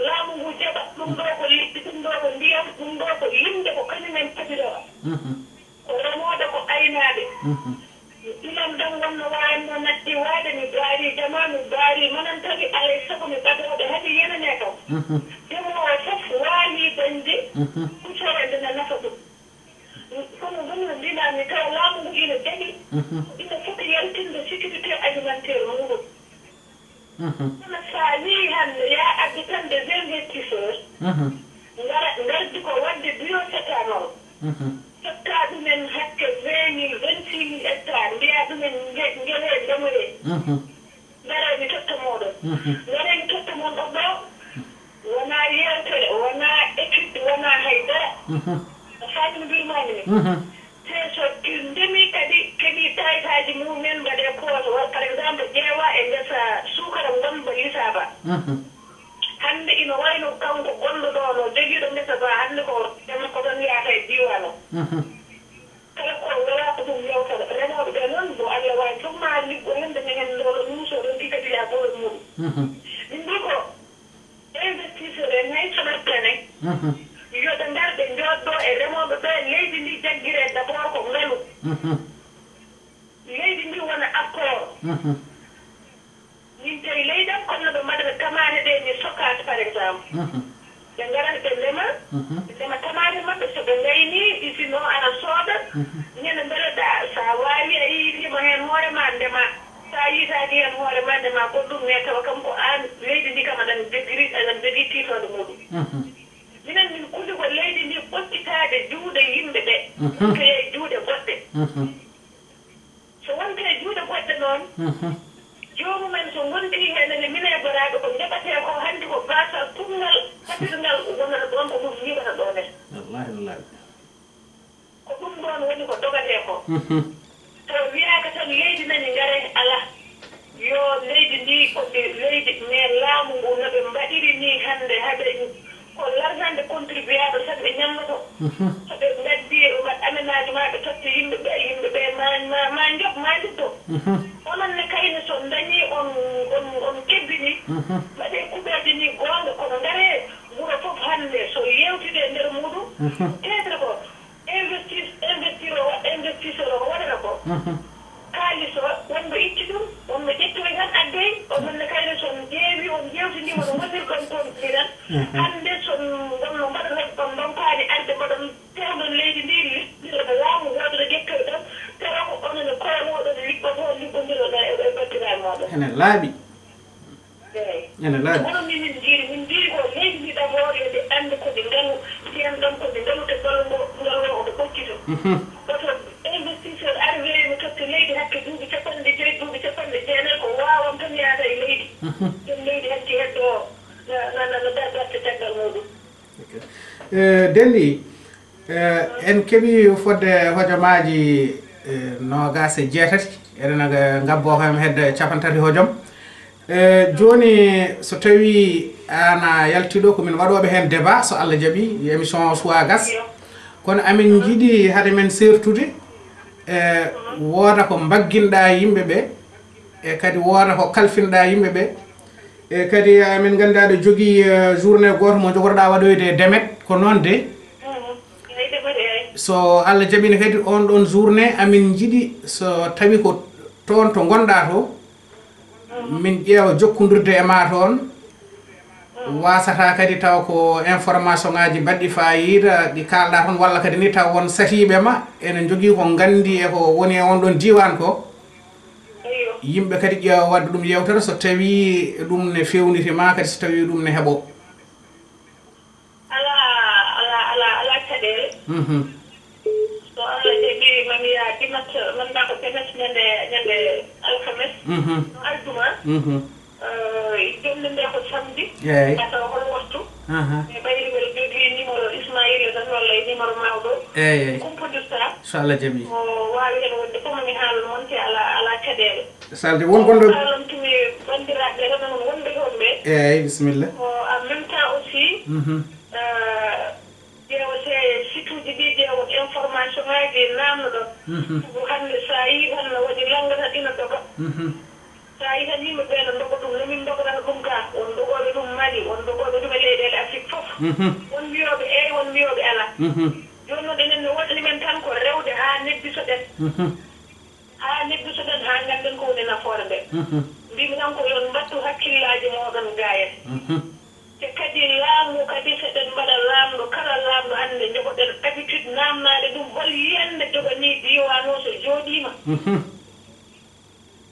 Laamu ngu jaɓa ɗum ɗo ko lesdi, ɗum ɗo ko ndiyam, ɗum ɗo ko yimɓe, ko kañum en poti rewa. Mhm. Ko remooɓe, ko aynaaɓe. Mhm. Ilam ɗam wonno waawno natti waade, mi baari jama, mi baari manantali, alay sago mi ɓadooɓe, haɗi yenane kam. Mhm. Demoowo fof waawii dañde, mhm, kusere nde na nafa ɗum. Kono woni no mbiɗaa mi tawa laamu ngu ina daɗi, mhm, ina foti yaltinde sécurité alimentaire muɗum. Mhm. Kono so a wii hannde, yaa addu tan des investisseurs, mhm, ngara, ngardi ko waɗde bioéthanol. Mhm. Totta ɗumen hakke vingt mille, vingt-six mille hectares, mbiyaa ɗumen nge-, ngewee, ndemoree. Mhm. Ngaree mi totta mooɗon. Mhm. Ngaree mi totta mon ɗon ɗo. Wonaa yeewtere, wonaa étude, wonaa hay dara. Mhm. A faami no mbirmaami ni? Mhm. Te so ki ndemi kadi, keɓi taytaaji mumen, mbaɗee poche, walla par exemple, ƴeewa e ngesa suukara ngonba Lisaaba. Mhm. Hannde ina wayno kanko gonɗo ɗo no jogiiɗo ngesa ba, hannde ko makko tan yahata e diiwaan o. Mhm. Kala ko wela ko ɗum yewtata. Remooɓe ɓe noon, mo Allah waawi fof ma liggo heen, daña heen lowlo mum, so ronki kadi ya bolo muɗum. Mhm. Min mbi ko investisseur en hay so ɓe pene, mhm, yo ɓe ngar ɓe njooɗɗo e remooɓe ɓe, leydi ndi jaggire d'abord ko ngalu. Mhm. Leydi ndi wona apport. Mhm. Min tawi leydi am, kono no ɓe mbaɗata tamaate ɗe, mi sokkaat, par exemple. Mhm. Ɓe ngarat, ɓe ndema, mhm, ɓe ndema tamaate maɓɓe, so ɓe ngayni, ɗi sinno ana sooda, mhm, ñande mbele ɗa, so a waawi, a yii, ndema heen hoore ma, ndema. So a yiitaaki heen hoore ma, ndema goɗɗum, mais tawa kam ko aan, leydi ndi kam aɗan jogiri, aɗan jogii tiitoonde muɗum. Mhm. Minen min kuli ko leydi ndi ɓoccitaade juuɗe yimɓe ɓe, mhm, ɗum to yehi juuɗe goɗɗe. Mhm. So wonte juuɗe goɗɗe noon, mhm, joomumen so ngontii heen ene mine goraaɓe, ko njaɓatee ko hanti ko baasal puɗngal, hatirngal wonata ɗoon, ko ɗum yiɓata ɗoon en. Wallaahi, wallaahi. Ko ɗum ɗoon woni ko dogatee ko. Mhm. Tawa wiyaaka tan leydi nani ngaree, alaa. Yo leydi ndi ko ndi leydi, mais laamu ngu no ɓe mbaɗiri ni hannde, haɓe ko l'argent de contribuable tan ɓe ñammoto. Mhm. So ɓe ngaddi, ɓe mbaɗ aménagement, ɓe totta yimɓe ɓe, yimɓe ɓe ma, ma, ma njoɓ, ma njuddo. Mhm. Onon ne kayne so dañi on, on, on kebbini, mhm, mbaɗe kuɓeeje ni goonga, kono ngare wuro fof hannde so yewtide e nder muɗum, mhm, peut-être ko investir, investir o, investisseur o ko waɗata ko. Mhm. Kaalis o, wonɓe itti ɗum, wonɓe ƴettoyi tan addoyi, on ɗon ne kayre so on ƴeewi, on ƴeewtidi won wonirɗon toon ɗiɗan. Mhm. Hannde so on wonno mbaɗanon, on ndompaani arde mbaɗon tewɗon leydi ndi, liggodiron e laamu, woodata ƴettoyɗon, tawa ko onon e koye mooɗon liggoto, liggondiron e, e, e banndiraaɓe mooɗon. Ene laaɓi. Eey. Ene laaɓi. Kono min, min njiiri, min njiiri ko leydi ndi d'abord yo nde anndu ko ndi ngalu, ndiyam ɗam ko ndi ngalu, te ngalu ngo, ngalu o omo ɓoccito. Mhm. Oto investisseur ar wiya yo mi totte leydi hakke duuɓi capanɗe joyi, duuɓi capanɗe jeenayi, ko waawam tan yahata e leydi. Mhm. Ɗum leydi hakke heddo na, na, na, na dardarta caggal muɗum. Ok. Eh, Denɗi, eh, en keɓi fodde hojomaaji, eh, noogaas e jeetati. Eɗen nga-, ngabbo ko hedde capanɗe tati hojom. Eh, jooni, so tawii aan a yaltii ɗo, ko min waɗooɓe heen débat, so Allah jaɓii, émission o suwaa gas. Kono amin njiɗi hade men seertude, eh, wooda ko mbagginɗaa yimɓe ɓe, e kadi wooda ko kalfinɗaa yimɓe ɓe. E kadi, eh, min nganndi aɗa jogii, eh, journée gooto mo njogorɗaa waɗoyde e Demet, ko noon de? Mhm. Eey, Demet, eey. So Allah jaɓiino kadi oon ɗoon journée, amin njiɗi so tawii ko toon to ngonɗaa to, mhm, min ƴeewa jokkondirde e maa toon, mhm, waasata kadi taw ko information ŋaaji baɗɗi faayiida ɗi kaalɗaa toon, walla kadi ni taw won satiiɓe ma ene njogii ko nganndi e ko woni e oon ɗoon diiwaan ko. Eyo. Yimɓe kadi ƴeewa waɗde ɗum yeewtere so tawii ɗum ne feewniti ma, kadi so tawii ɗum ne heɓoo. Alaa, alaa, alaa, alaa caɗeele. Mhm. Mat, man maa ko Benet ñande, ñande alhames. Mhm. No aljuma. Mhm. Eh, jonde nde ko samedi. Eey. Ata hol waxtu? Aha. E ɓayri mbeɗa jogii numéro Ismaïla tan, walla e numéro mawɗo. Eey, eey. Kumpondirta. Inchallah, jami. O waawi heen wonde fof, mami haalno wonte ala, ala caɗeele. Salde won gonɗo. Haalam tumi banndiraaɓe tan, wonɓe toon ɓe. Eey, bisimilla. Ko en même temps aussi, mhm, eh, ƴeewete site uji ɗi, ƴeewon information ŋaaji naamnoɗon. Mhm. Sabu hannde so a yii tan no waɗi lannga tan ina doga. Mhm. So a yii tan yimɓe ɓee no ndoga ɗum, no min ndogorata ɗum ga, won ndogooɓe ɗum Mali, won ndogooɓe ɗum e leyɗeele Afrik fof. Mhm. Won mbiyooɓe eey, won mbiyooɓe alaa. Mhm. Jooni noon enen no woɗɗani men tan ko rewde haa nebbisoɗen. Mhm. Haa nebbisoɗen, haa ngannden ko woni nafoore nde. Mhm. Mbimi tan ko yo on mbattu hakkillaaji mooɗon gaaya. Mhm. Te kadi laamu kadi, so eɗen mbaɗa laamɗo, kala laamɗo hannde njogoɗen habitude naamnaade ɗum, hol yiyannde joganii diiwaan o so jooɗiima? Mhm.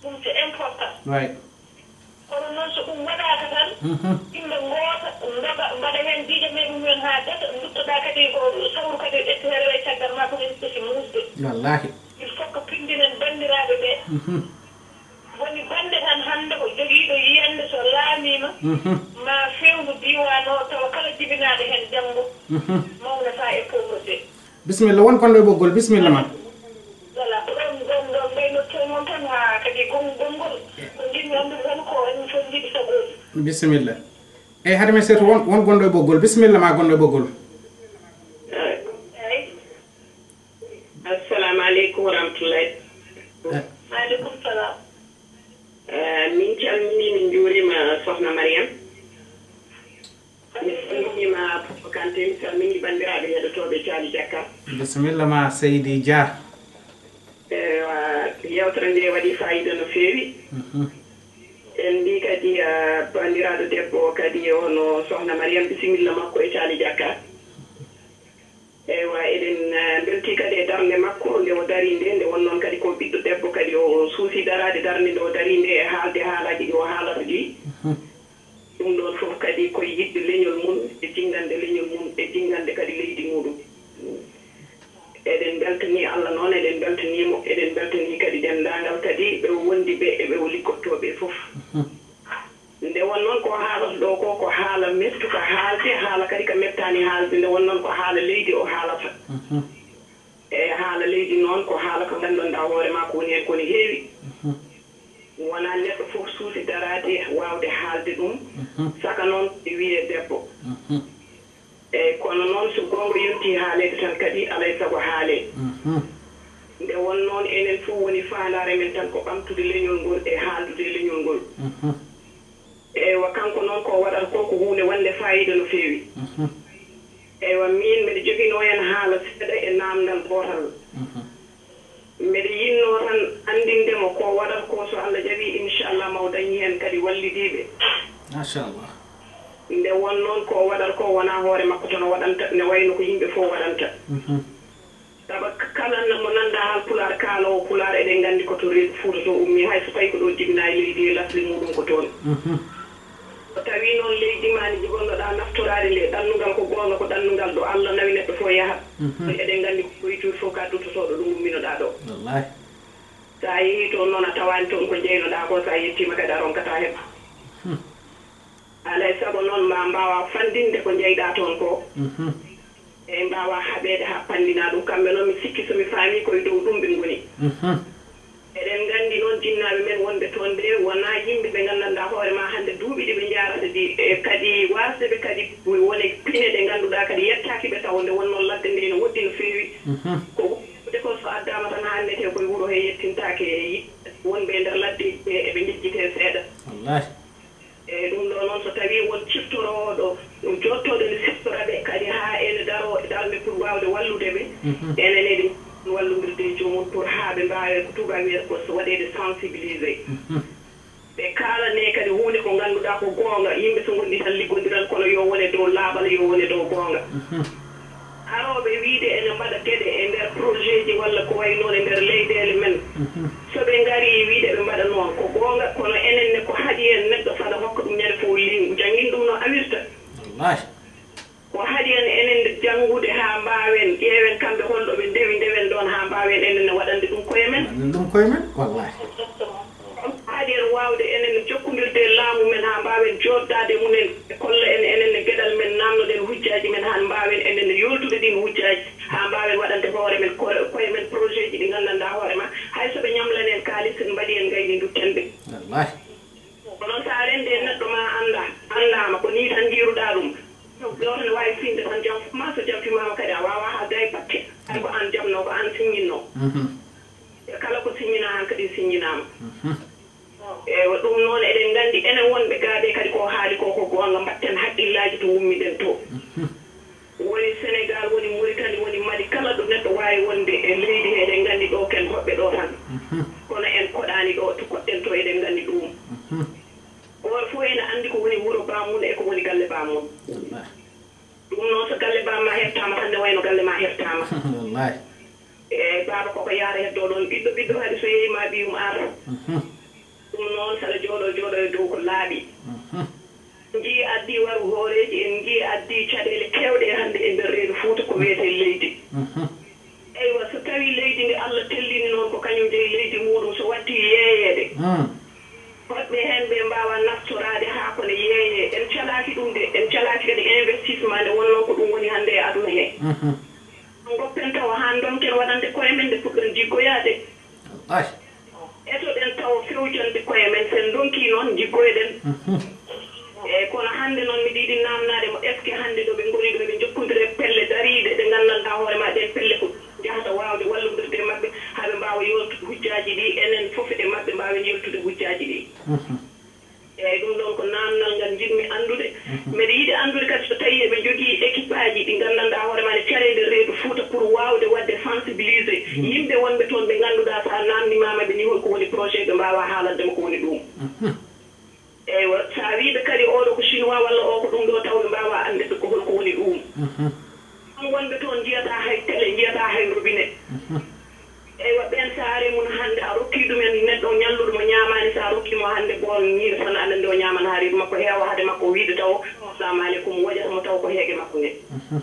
Ɗum c'est important. Way. Kono noon so ɗum waɗaaka tan, mhm, yimɓe ngoota, ndoga, mbaɗa heen diiƴa mumen haa gasa, nduttoɗaa kadi ko sawru kadi ƴetti herewe caggal ma, ɗum en poti muusde. Wallaahi. Il faut que pinndinen banndiraaɓe ɓe. Mhm. Woni bannde tan hannde ko jogiiɗo yiyannde so laamiima, mhm, ma feewnu diiwaan o tawa kala jibinaaɗo heen janngo, mhm, mawnata e pauvreté. Bisimilla, won gonɗo e ɓoggol, bisimilla ma. Voilà, ko ɗon, ɗon, ɗon mbaynorto e mon tan, haa kadi gom-, gomgol. Ko njiɗmi anndude tan ko en fof njiɗi sagooji. Bisimilla. Eyi, hade men seetu won, won gonɗo e ɓoggol. Bisimilla ma gonɗo e ɓoggol. Eyi. Assalamu aleykum wa rahmatullahi. Eh. Maaleykum salaam. Eh, min calminii, min njuuriima Sohna Mariam. Mi salminiima Papa Kanté, mi salminii banndiraaɓe heɗotooɓe Caali Jakka. Bisimilla ma, Seydi Dia. Ewa, yeewtere nde waɗi faayiida no feewi. Mhm. En mbii kadi, ah, banndiraaɗo debbo o kadi, hono Sohna Mariam, bisimilla makko e Caali Jakka. Ewa, eɗen, eh, mbeltii kadi e darnde makko nde o darii nde, nde won noon kadi ko ɓiɗɗo debbo kadi o suusii daraade darnde nde o darii nde e haalde haalaaji ɗi o haalata ɗi. Mhm. Ɗum ɗoon fof kadi ko e yiɗde leñol mum, e jinngande leñol mum, e jinngande kadi leydi muɗum. Eɗen mbeltanii Allah noon, eɗen mbeltanii mo, eɗen mbeltanii kadi denndaangal kadi ɓe o wondi ɓe e ɓe o liggotoo ɓe fof. Mhm. Nde won noon ko haalata ɗo ko, ko haala mettuka haalde, haala kadi ka mettaani haalde, nde won noon ko haala leydi o haalata. Mhm. E haala leydi noon ko haala ko nganndanɗaa hoore maa ko woni heen ko ne heewi. Mhm. Wonaa neɗɗo fof suusi daraade waawde haalde ɗum, mhm, saka noon e wiyee debbo. Mhm. Eyi, kono noon so goonga yontii haaleede tan kadi, alaa e sago haalee. Mhm. Nde won noon enen fof woni faandaare men tan ko ɓamtude leñol ngol e haaldude e leñol ngol. Mhm. Eywa, kanko noon ko o waɗata ko, ko huunde wonnde faayiida no feewi. Mhm. Eywa, miin mbeɗa joginoo heen haala seeɗa e naamndal gootal. Mhm. Mbeɗa yiɗnoo tan anndinde mo ko o waɗata ko, so Allah jaɓii, inchallah, ma o dañ heen kadi wallidiiɓe. Machallah. Nde won noon ko o waɗata ko, wonaa hoore makko tan o waɗanta, ne wayno ko yimɓe fof waɗanta. Mhm. Sabu k-, kala n-, mo nanndaa haal pulaar, kaaloowo pulaar, eɗen nganndi ko to reedu Fuuta to ummii, hay so tawii ko ɗo jibinaa e leydi, e lasli muɗum ko toon. Mhm. So tawii noon leydi ma ndi ngonnoɗaa naftoraade nde, ɗannungal ko goonga, ko ɗannungal ɗo Allah nawi neɗɗo fof yahat. Mhm. Eɗen nganndi ko ɗoytude fof ka duttotooɗo ɗo umminoɗaa ɗo. Wallaahi. So a yehii toon noon a tawaani toon ko njeynoɗaa ko, so a yettiima kadi a ronkataa heɓ. Hmm. Alaa e sago noon ma mbaawaa fanndinde ko njeyɗaa toon ko. Mhm. Eyi, mbaawaa haɓeede haa panndinaa ɗum. Kamɓe noon, mi sikki so mi faamii, ko e dow ɗum ɓe ngoni. Mhm. Eɗen nganndi noon, jinnaaɓe men wonɓe toon ɓe, wonaa yimɓe ɓe nganndanɗaa hoore maa hannde duuɓi ɗi ɓe njaarata ɗi, e kadi waasde ɓe kadi woni pine ɗe ngannduɗaa kadi yettaaki ɓe, tawa nde wonnoo ladde nde ene woɗɗi no feewi. Mhm. Ko wuurde ko so addaama tan haa netee ko e wuro he yettintaake e yiɗ-, wonɓe e nder ladde he eɓe njejjitee seeɗa. Wallaahi. Eyi, ɗum ɗo noon, so tawii won ciftorooɗo, ɗum jooɗtooɗo ene siftora ɓe kadi haa ene daroo e darnde pour waawde wallude ɓe, mhm, enen eɗen wallondirde e joomum pour haa ɓe mbaawee ko tuubaak wiyata ko so waɗeede sensibilisé. Mhm. Ɓe kaalanee kadi huunde ko ngannduɗaa ko goonga, yimɓe so ngondi tan liggondiran, kono yo wone dow laaɓal, yo wone dow goonga. Mhm. Arooɓe wiyde ene mbaɗa geɗe e nder projet ji walla ko wayi noon e nder leyɗeele men. Mhm. So ɓe ngarii wiyde ɓe mbaɗa noon, ko goonga, kono enen ne, ko haɗi en neɗɗo fala hokka ɗum ñande fof liingu, janngin ɗum no awirta. Wallaahi. Ko haɗi en enen nde janngude haa mbaawen, ƴeewen kamɓe hol ɗo ɓe ndewi, ndewen ɗoon haa mbaawen. Mbaawen enen ne waɗande ɗum koye men. Waɗande ɗum koye men, wallahi. Haɗi en waawde enen ne jokkondirde e laamu men haa mbaawen jooɗdaade e mum en, ɓe kolla en enen ne geɗal men, naamnoɗen hujjaaji men haa mbaawen enen ne yooltude ɗiin hujjaaji, haa mbaawen waɗande hoore men, ko-, koye men projet ji ɗi nganndanɗaa hoore ma, hay so ɓe ñamlan en kaalis, en mbaɗi en ngayni ndutten ɓe. Wallahi. Ko noon, so a renndii e neɗɗo ma anndaa, anndaama, ko nii tan njiiruɗaa ɗum. Ɗo tan waawi fiinde tan, jam maa so jam fimaama kadi a waawaa haalde hay batte. Hay ko aan jamnoo, ko aan siññinnoo. Mhm. E kala ko siññinaa han kadi siññinaama. Mhm. Eewa, ɗum noon eɗen nganndi enen wonɓe gaa ɓe kadi ko haali ko ko goonga, mbatten haqqillaaji to ngummiɗen to. Mhm. Woni Senegaal, woni Muritani, woni Mali, kala ɗo neɗɗo waawi wonde e leydi he, eɗen nganndi ɗo ken hoɓɓe ɗo tan. Mhm. Kono en koɗaani ɗo, to koɗɗen to eɗen nganndi ɗum. Mhm. Gooto fof ene anndi ko woni wuro bammum e ko woni galle bammum. Wallahi. Ɗum noon, so galle bamma hertaama tan, ne wayno galle ma hertaama. Wallahi. Eeyi, baaba koko yaara heddo ɗoon, ɓiɗɗo, ɓiɗɗo kadi so yeeyi ma ɓiyum ar. Mhm. Ɗum noon, saɗa jooɗo, jooɗo e dow ko laaɓi. Mhm. Njii addi waru hooreeji, en njii addi caɗeele keewɗe hannde e nder reedu Fuuta ko wiyetee leydi. Mhm. Eywa, so tawii leydi ndi Allah tellini noon ko kañum jeyi leydi muuɗum, so wattii yeeyeede, mm, hoɗɓe heen ɓe mbaawa naftoraade haa ko ne yeeyee. En calaaki ɗum de, en calaaki kadi investissement nde wonnoo ko ɗum woni hannde e aduna he. Mhm. Ngoppen tawa haa ndonken waɗande koye men nde puɗɗon jiggoyaade. Ay. Etoɗen tawa fewjande koye men, sen ndonkii noon njiggoyɗen. Mhm. Eeyi, kono hannde noon miɗo yiɗi naamnaade mo, est-ce que hannde ɗo ɓe ngoni ɗo ɓe njokkondiri e pelle dariiɗe ɗe nganndanɗaa hoore ma ɗeen pelle ko njahata waawde wallondirde e maɓɓe haa ɓe mbaawa yooltude hujjaaji ɗi, enen fof e maɓɓe mbaawen yooltude hujjaaji ɗi? Mhm. Eeyi, ɗum ɗoon ko naamnal ngal njiɗmi anndude. Mhm. Mbeɗa yiɗi anndude kadi so tawii eɓe njogii équipe aji ɗi nganndanɗaa hoore ma ne caree nder reedu Fuuta pour waawde waɗde sensibiliser, mhm, yimɓe wonɓe toon ɓe ngannduɗaa so a naamnimaama ɓe ni holko woni projet ɓe mbaawa haalande ma ko woni ɗum. Mhm. Eywa, so a wii ɓe kadi oo ɗo ko chinois walla oo ko ɗum ɗo taw ɓe mbaawa anndude ko holko woni ɗum. Mhm. Ɗum wonɓe toon njiyataa hay télé, njiyataa hay robinet. Mhm. Eywa, ɓeen so a ari mum hannde a rokkii ɗumen neɗɗo ñalluɗo mo ñaamaani, so a rokkii mo hannde bool ñiiri tan aɗa anndi o ñaaman haa reedu makko heewa hade makko wiide taw, "Assalamu aleykum," wojata mo taw ko heege makko nge. Mhm.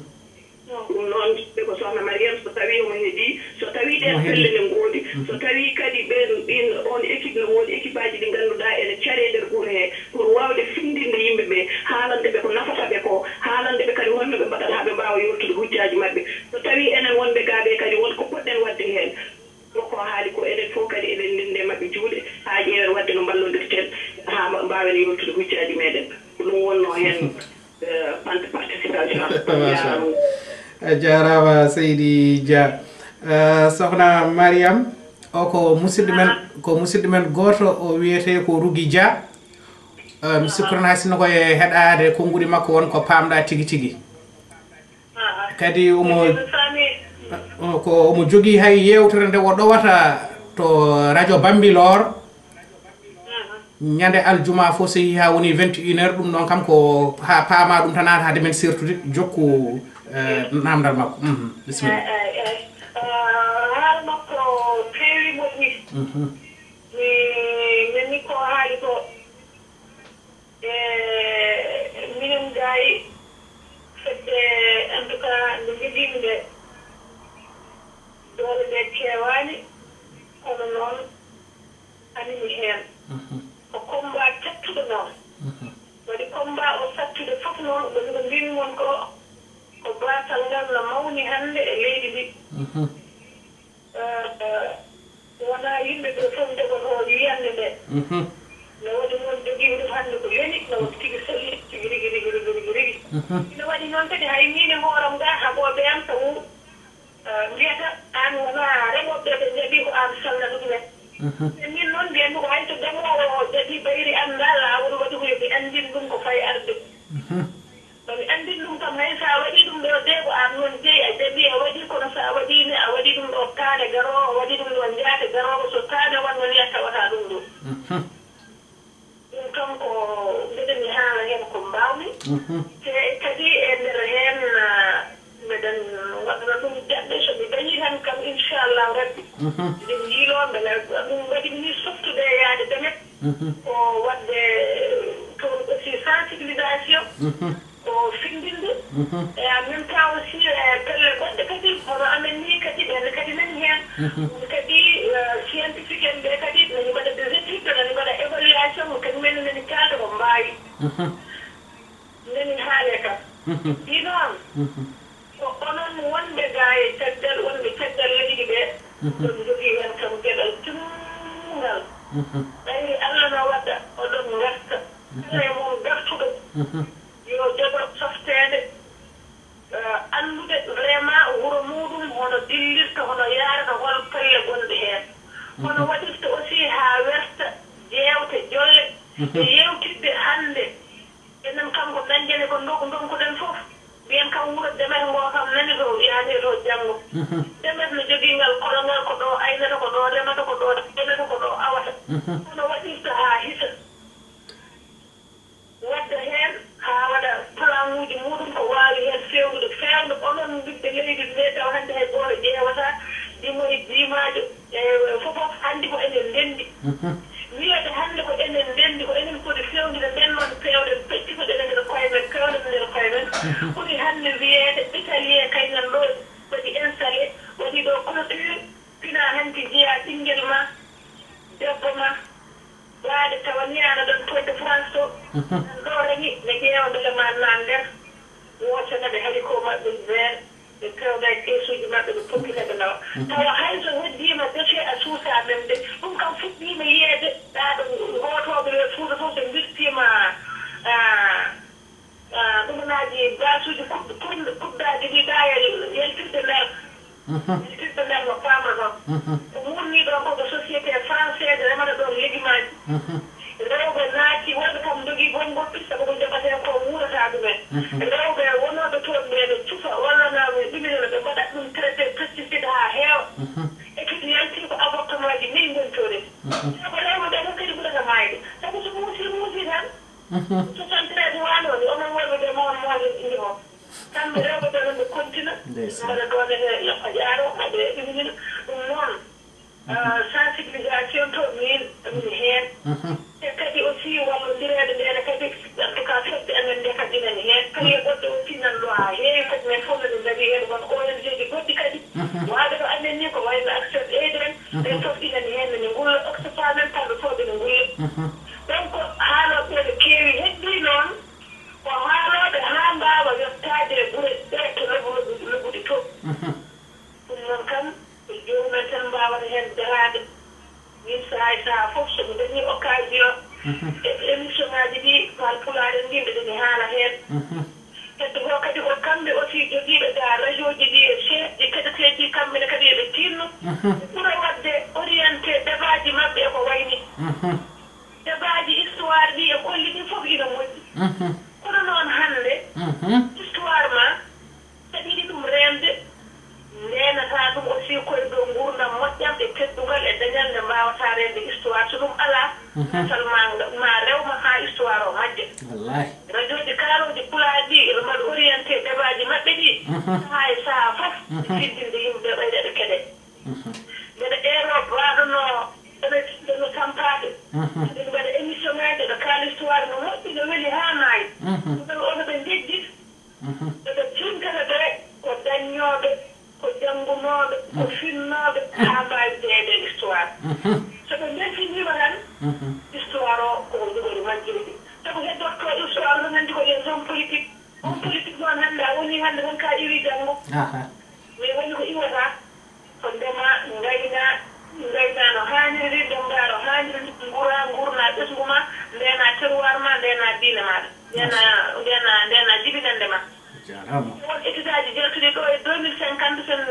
Ɗum noon, ɓe ko Sokhna Mariam, so tawii omo heɗii, so tawii ɗeen pelle ne ngoodi, so tawii kadi ɓeen, ɗiin, oon équipe ne woodi, équipe aji ɗi ngannduɗaa ene caree nder gure hee, pour waawde findinde yimɓe ɓe, haalande ɓe ko nafata ɓe ko, haalande ɓe kadi holno ɓe mbaɗata haa ɓe mbaawa yooltude hujjaaji maɓɓe. So tawii enen wonɓe gaa ɓe kadi won ko poɗɗen waɗde heen, ko ko haali ko, enen fof kadi eɗen ndennde maɓɓe juuɗe haa ƴeewen waɗde no mballondirten haa mba-, mbaawen yooltude hujjaaji meeɗen. Ko ɗum wonnoo heen, eh, pant participation. Machallah. A jaaraama, Seydi Dia. Eh, Sokhna Mariam, o ko musidɗo men, ko musidɗo men gooto, o wiyetee ko Rugi Dia. Eh, mi sikkuran hay sinno ko e heɗaade konnguɗi makko won ko paamɗaa tigi tigi. Kadi omo, ko omo jogii hay yeewtere nde o ɗowata to radio Bambilor. Ñande aljuma fof so yehii haa woni vingt et une heures, ɗum ɗon kam ko haa paama ɗum tan, aata hade men sertude, jokku, eh, namdal makko. Mhm, bisimilla. Eyi, eyi, eyi. Ah, haala makko feewi moƴƴi. Mhm. Mi, min ni ko haali ko, e minen gay, fedde, en tout cas, nde njogiimi nde, doole ɗe keewaani, kono noon, animi heen. Mhm. Ko combat cattuɗo noon. Mhm. Waɗi combat o sattude fof noon, woni ko mbiymi mon ko, ko baasal ngal no mawni hannde e leydi ndi. Mhm. Eh, eh, wonaa yimɓe ɓe fof njogotoo yiyannde nde. Mhm. No waɗi noon jogiiɓe ɗum hannde ko leñi, no waɗi tigi selli, tigi rigi, rigi, rigi, rigi, rigi. Mhm. Ina waɗi noon kadi hay miin e hooram ga, haɓooɓe am tawu, eh, mbiyata, "Aan wonaa remooɓe ɓe, ɓe njaɓi ko aan salnata ɗumen." Mhm. E min noon mbiyatmi ko hay so ndemoowo o jaɓi ɓayri anndaa laawol, waɗi ko yo ɓe anndin ɗum ko fayi arde. Mhm. Kono anndin ɗum kam, hay so a waɗii ɗum ɗo de, ko aan noon jeyi, a jaɓii, a waɗii, kono so a waɗii ne, a waɗii ɗum ɗo taane garoowo, a waɗii ɗum ɗo njaate garoowo, so taane wonno ni, a tawataa ɗum ɗo. Mhm. Ɗum kam ko mbeɗen mi haala heen ko mbaawmi. Mhm. Te kadi e nder heen, ah, mbeɗen waɗana ɗum jaɓɓe, so mi dañii tan kam, inchallahu rabbi, mhm, mbeɗen yiiloo, mbele ɗum waɗi ni softude e yaade Demet. Mhm. Ko waɗde toon aussi sensibilisation, mhm, ko findinde. Mhm. Et en même temps aussi, e pelle goɗɗe kadi, hono amen ni kadi, ɓen kadi nani heen. Ɗum kadi, eh, scientifique en ɓe kadi nani mbaɗa des études, nani mbaɗa évaluation, kadi men nani kaalda ko mbaawi. Nani haale kam. Ɗi noon, ko onon wonɓe gaa e caggal, wonɓe caggal leydi ɓe, ɗon njogii heen kam geɗal timmungal. Ɓayri Allah no waɗa, oɗon ngarta. Kala e mon gartuɗo, yo jogo softeende, eh, anndude vraiment wuro muuɗum, hono dillirta, hono yaarata, hol pelle gonɗe heen. Hono waɗirta aussi haa werta jeewte jolle e yewtidde hannde. Enen kam ko dañde nde ko ndonk-, ndonkuɗen fof. Mbiyen kam wuro Demet ngo kam nani to yaade to janngo. Demet no jogii ngal kologal, ko ɗo aynata, ko ɗo remata, ko ɗo renata, ko ɗo awata. Hono waɗirta haa hisa. Wadda heen haa waɗa planuuji muuɗum ko waawi heen feewnude, feewndo onon ɓiɓɓe leydi ndi, tawa hannde hay gooto ƴeewataa dimo e jimaajo e fof, hannde ko enen ndenndi. Wiyeede hannde ko enen ndenndi, ko enen poti feewnude nden noon, peewɗen, peccitoɗen e nder koye men, peewɗen e nder koye men. Ɓuri hannde wiyeede Italien kay nan ɗo waɗi installé, waɗi ɗo clôture, fina hanki njiyaa ɓinngel ma, debbo ma, baade tawa ni ana ɗon Tour de France to. Nan ɗo rani ne ƴeewa mbele ma nan nder, wosana ɓe haricot maɓɓe vert, ɓe pewda e keesuuji maɓɓe, ɓe poppita ɓe nawa. Tawa hay so heddiima déchet a suusa même de, ɗum kam fuɗɗiima yiyeede, ɗaa ɗo gootooɓe ɓe Fuuta fof ɓe mbirtiima, ah, ah, ɗumanaaji, baasuuji kudd-, kudd-, kuddaaji ɗi ɗaa e yaltirde nder. Yaltirde nder no faamra noon. Ko muurni ɗon ko ko société française remata ɗon legimaaji. Rewɓe naati, worɓe kam ndogii bonngol piste ko ko njoɓatee ko wuurata ɗumen. Rewɓe wonooɓe toon ɓe no cufa walla na ɓe ɗuminina, ɓe mbaɗa ɗum traité pesticide haa heewa. Étude yalti ko avortement ji nayi ngoni toon. Ko rewɓe ɓe tan kadi ɓurata maayde. Sabu so muusi, muusi tan. Soixante-treize waano ni, onon worɓe ɓe moon moon indi o. Kamɓe rewɓe ɓe noon ɓe kontina. Ndeysaan. Mbaɗa ɗoon e Lappa Ƴaaro, aɓe ɗuminina. Ɗum noon, ah, sensibilisation to min, min heen. E kadi aussi wallondireede ndeene kadi, en tout cas, fedde amen nde kadi nani heen. Kadi e goɗɗe aussi nan ɗo haa heewi, kadi men fof nani ndarii heen, won O N G ji goɗɗi kadi. Waade ko amen ni ko wayno Action Aid en, ɓen fof inani heen nani ngulla, Oxfam en, kamɓe fof ɓe ngulla. Donc, haalooɓe ɓe keewi, heddii noon ko haalooɓe haa mbaawa yottaade e gure ɗe to lobu-, lobu-, lobuɗi to. Ɗum noon kam, ko joomum en tan mbaawata heen daraade. Min sahaa e sahaa fof, so mi dañii occasion, e émission ngaaji ɗi, Haal Pulaar en ɗi, mbeɗa mi haala heen. Heddo goo kadi ko kamɓe aussi jogiiɓe ga rajooji ɗi e chaîne ji keɗeteeɗi, kamɓe ne kadi eɓe tiinno. Ɓe ɓura waɗde orienté débat ji maɓɓe e ko wayi ni. Débat ji histoire ɗi e kolli ɗi fof ina moƴƴi. Kono noon hannde, histoire ma, saɗi yiɗi ɗum reende, ndeenataa ɗum aussi koye dow nguurndam moƴƴam e teddungal e dañal nde mbaawataa reende histoire. So ɗum alaa, asal ma, ma rewma haa histoire o majja. Wallaahi. Rajooji kaalooji Pulaar ɗi, eɓe mbaɗa orienté débat ji maɓɓe ɗi, sahaa e sahaa fof, e fillinde yimɓe ɓe ɓeyda ɓe keɗe. Mbeɗa eero baaɗo no, ene, no tampaade. Eɓe mbaɗa émission ngaaji, ɓe kaala histoire no moƴƴi, no weli haa maayi. Ɗum ɗon oɗo ɓe ndejjit, ɓe ɓe tiimtata ɓe ko daññooɓe, ko janngunooɓe, ko finnooɓe, haa mbaawi jeyeede e histoire. So ɓe mbeltiniima tan, histoire o koko jogori majjirɗi. Sabu heddotoo histoire no nandi ko les hommes politiques. Homme politique noon hannde, a woni hannde tan ka iwi janngo. Aha. Mais woni ko iwata, ko ndema, ngayna, ngayna no haaniri, ndemda no haaniri, ngura, ngurna ɓesngu ma, ndena terroir ma, ndena diine ma, ndena, ndena, ndena jibinande ma. Jaaraama. Won étude aji jaltuɗi ɗo e deux mille cinquante, sen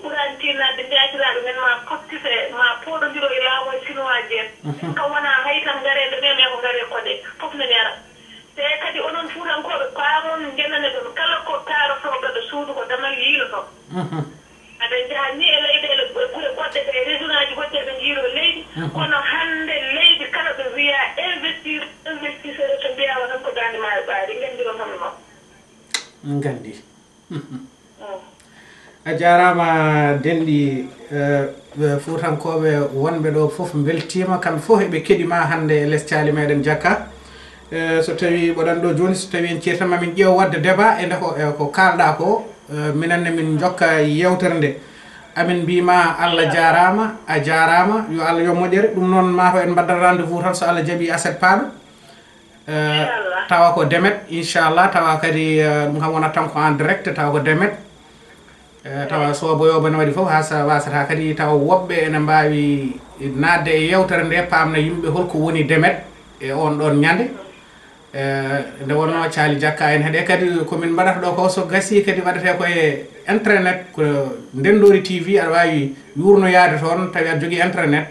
ɓurani tiinnaade njaatiraaɓe men ma pottite, ma pooɗondiro e laawol chinois ji en. Kam wona hay tan ngareede men, mais ko ngare koɗe, fof ne yara. Te kadi onon Fuutankooɓe, paamon, ngenane ɗon, kala ko taarotoo gaɗa suudu ko damal yiiloto. Aɗa njaha ni e leyɗeele gure goɗɗe ɓe, région aji goɗɗi eɓe njiiroo leydi, kono hannde leydi kala ɓe wiya investir, investisseur, so mbiyaama tan ko daande maayo ɓaari, nganndiron hono noon. Nganndi. A jaaraama, denɗi, eh, eh, Fuutankooɓe wonɓe ɗo fof mbeltiima, kamɓe fof eɓe keɗi ma hannde e les caali meɗen Jakka. Eh, so tawii mboɗon ɗo jooni, so tawii en ceertama, min ƴeewa waɗde débat e nde ko, e ko kaalɗaa ko, eh, minen ne min njokka yeewtere nde. Amin mbima Allah jarama, a jarama, yo Allah yo moƴƴere. Ɗum noon, mato en mbaddata rendez-vous tan, so Allah jaaɓi, aset paaɗo. Eh, tawa ko demet, inchallah. Tawa kadi, eh, ɗum kam wonat tan ko en direct, tawa ko demet. Eh, tawa soboyoɓe ne waɗi fof, ha sa wasata kadi tawa woɓɓe ene mbawi nadde e yewtere nde, pamna yimɓe holko woni demet e on ɗon ñande. Eh, nde wonno Caali Jakka en heɗe kadi, komin mbaɗata ɗo ko, so gasi kadi waɗete ko e internet, ko Ndendori T V, aɗa wawi yurnoyade toon tawi aɗa jogui internet,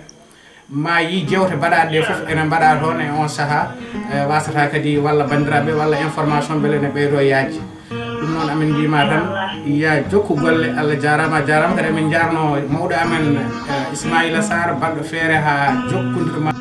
ma yi jewte baɗaɗe ɗe fof ene mbaɗa toon e on saaha. Eh, wasata kadi walla bandiraɓe walla information beele ne ɓeydo yaaji. Ɗum noon amin mbima tan, ya jokku golle, Allah jarama, jarama kadi. Amin jarno mawɗo amen, eh, Ismaila Sarr, baɗɗo feere ha jokkodirma.